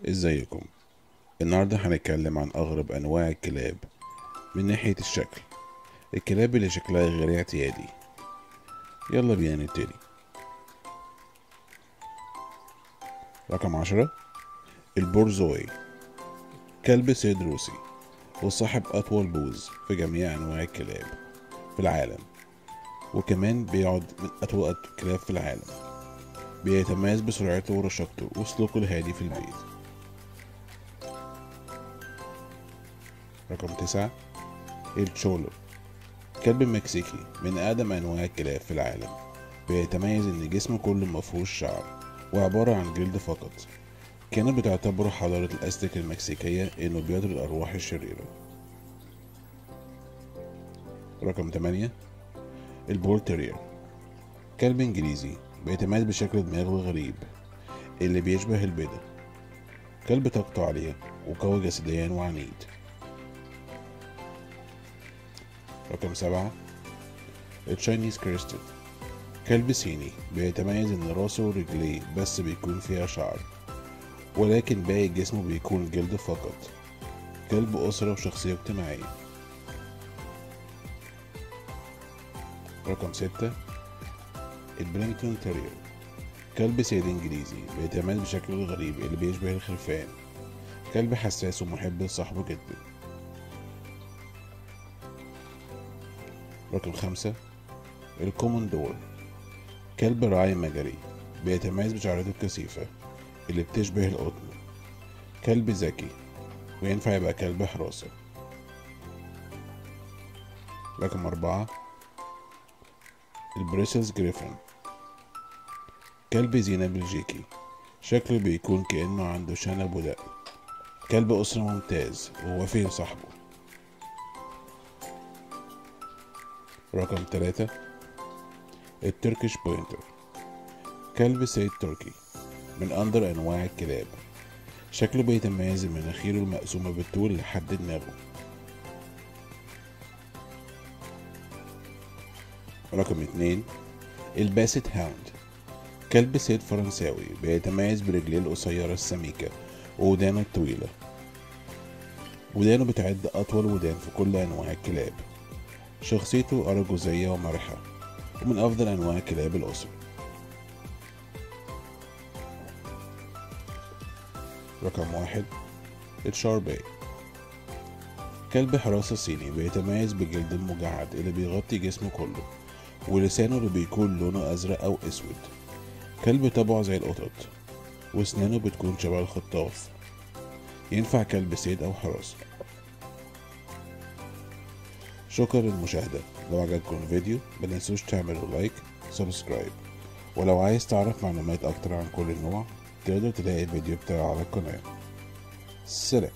ازيكم؟ النهاردة هنتكلم عن اغرب انواع الكلاب من ناحية الشكل، الكلاب اللي شكلها غير اعتيادي. يلا بينا نبتدي. رقم 10، البورزوي، كلب صيد روسي وصاحب اطول بوز في جميع انواع الكلاب في العالم، وكمان بيقعد من اطول الكلاب في العالم. بيتميز بسرعته ورشاقته وسلوكه الهادي في البيت. رقم 9، التشولو، كلب مكسيكي من أقدم أنواع الكلاب في العالم. بيتميز إن جسمه كله مفهوش شعر وعبارة عن جلد فقط. كانت بتعتبره حضارة الأزتك المكسيكية إنه بيطرد الأرواح الشريرة. رقم 8، ال Bull Terrier، كلب إنجليزي بيتميز بشكل دماغه الغريب اللي بيشبه البيضة. كلب طاقته عالية وقوي جسديا وعنيد. رقم 7، ال Chinese Crested، كلب صيني بيتميز ان راسه ورجليه بس بيكون فيها شعر، ولكن باقي جسمه بيكون جلد فقط. كلب أسرة وشخصية اجتماعية. رقم 6، ال Bedlington Terrier، كلب صيد انجليزي بيتميز بشكله الغريب اللي بيشبه الخرفان. كلب حساس ومحب لصاحبه جدا. رقم 5، الكومندور، كلب راعي مجري بيتميز بشعرته الكثيفة اللي بتشبه القطن. كلب ذكي وينفع يبقى كلب حراسة. رقم 4، ال Brussels Griffon، كلب زينة بلجيكي شكله بيكون كأنه عنده شنب ودقن. كلب أسرة ممتاز ووفي لصاحبه. رقم 3، ال Turkish Pointer، كلب صيد تركي من أندر أنواع الكلاب. شكله بيتميز بمناخيره المقسومة بالطول لحد دماغه. رقم 2، ال Basset Hound، كلب صيد فرنساوي بيتميز برجليه القصيرة السميكة وودانه الطويلة. ودانه بتعد أطول ودان في كل أنواع الكلاب. شخصيته أرجوزية ومرحة ومن أفضل أنواع كلاب الأسرة. رقم 1، الشارباي، كلب حراسة صيني بيتميز بجلد المجعد اللي بيغطي جسمه كله ولسانه اللي بيكون لونه أزرق أو أسود. كلب طبعه زي القطط وأسنانه بتكون شبه الخطاف. ينفع كلب صيد أو حراسة. شكرا للمشاهدة. لو عجبكم الفيديو متنسوش تعملوا like subscribe، ولو عايز تعرف معلومات أكتر عن كل نوع تقدر تلاقي الفيديو بتاعه على القناة. سلام.